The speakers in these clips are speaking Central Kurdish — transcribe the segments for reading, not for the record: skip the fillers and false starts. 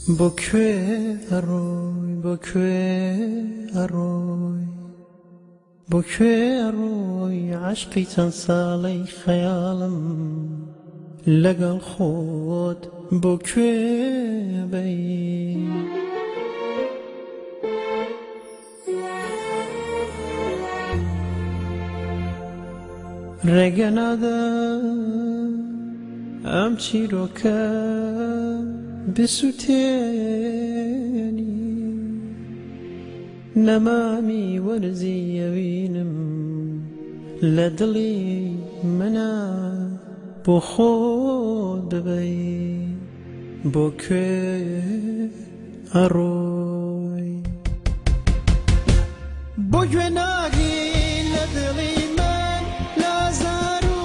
بۆ کوێ ئەڕۆی بۆ کوێ ئەڕۆی بۆ کوێ ئەڕۆی عەشقی چەند ساڵەی خەیاڵم لەگەڵ خۆت بۆ کوێ بەی؟ ڕێگە نادا ئەم چیرۆکە بسووتێنی نەمامی وەرزی ئەوینم لە دڵی منە بۆ خۆت ببەی بۆ کوێ ئەڕۆی بۆ گوێ ناگری لە دڵی من لە ئازار و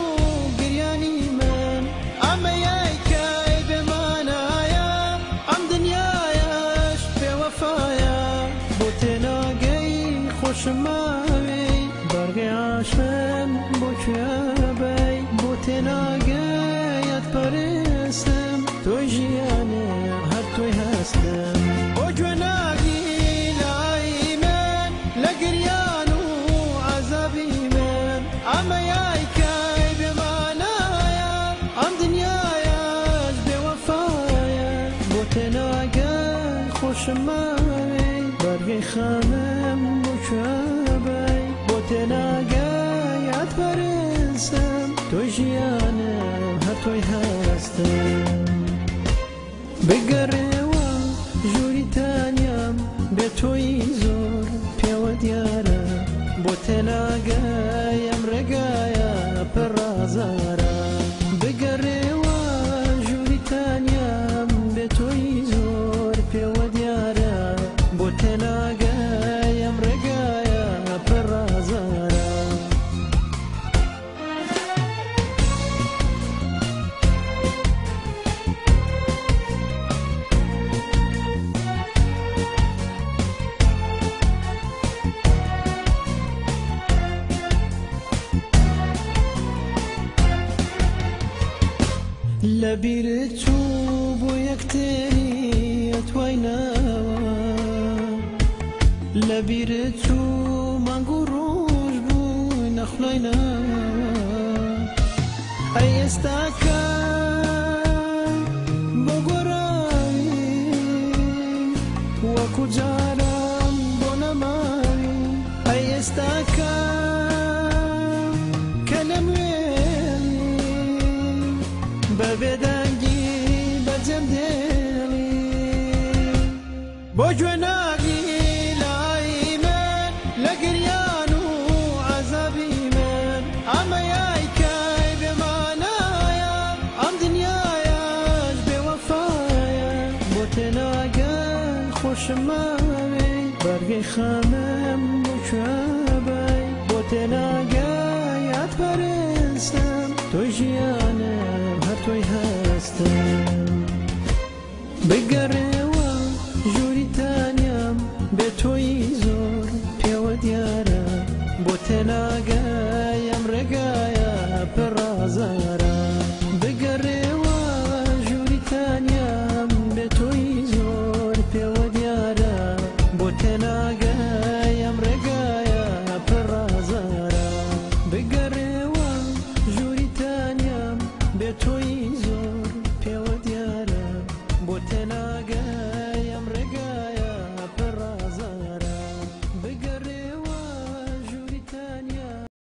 گریانی من ئەمە یایکای بێمانایە ئەم دنیایەش بێوەفایە بۆ تێناگەی خۆشم ماوی بەرگەی عاشقم بۆ کوێ ئەبەی بۆ تێناگەیت پەرستم تۆی ژیانم هەر تۆی هەستم بۆ گوێ ناگری لای من لە گریان و عەزابی من ئەمە یایکای بێمانایە ئەم دنیایەش بێوەفایە بۆ تێناگەی خۆشم ماوی بەرگەی خەمم بۆ کوێ بەی بۆ تێناگەیت پەرستم تۆی ژیانم هەر تۆی هەستم بگەڕێوە ژووری تانیام بێ تۆی زۆر پێوە دیارە بۆ تێناگەی ئەم ڕێگایە پڕ ئازارە بگەڕێوە ژووری تانیام بێ تۆی زۆر پێوە دیارە بۆ تێناگەی ئەم ڕێگایە پڕ ئازارە. لە بیرت چوو بۆ یەکتری ئەتواینەوە لە بیرت چوو مانگ و ڕۆژ بووی نەخلاینەوە ئەی ئێستاکە بۆ گۆڕاوی وەکو جاران بۆ نەماوی ئەی ئێستاکە کە لەموێڵی بە بێدەنگی بەجێم دێڵی بۆ گوێ ناگری لای من لە گریان و عەزابی من ئەمە یایکای بێمانایە ئەم دنیایەش بێوەفایە بۆ تێناگەی خۆشم ماوی بەرگەی خەمم بۆ کوێ بەی بۆ تێناگەیت پەرستم تۆی ژیانم هەر تۆی هەستم بگەڕێوە ژووری تانیام بێ تۆی زۆر پێوە دیارە بۆ تێناگەی ئەم ڕێگایە پڕ ئازارە بگەڕێوە ژووری تانیام بێ تۆی زۆر پێوە دیارە بۆ تێناگەی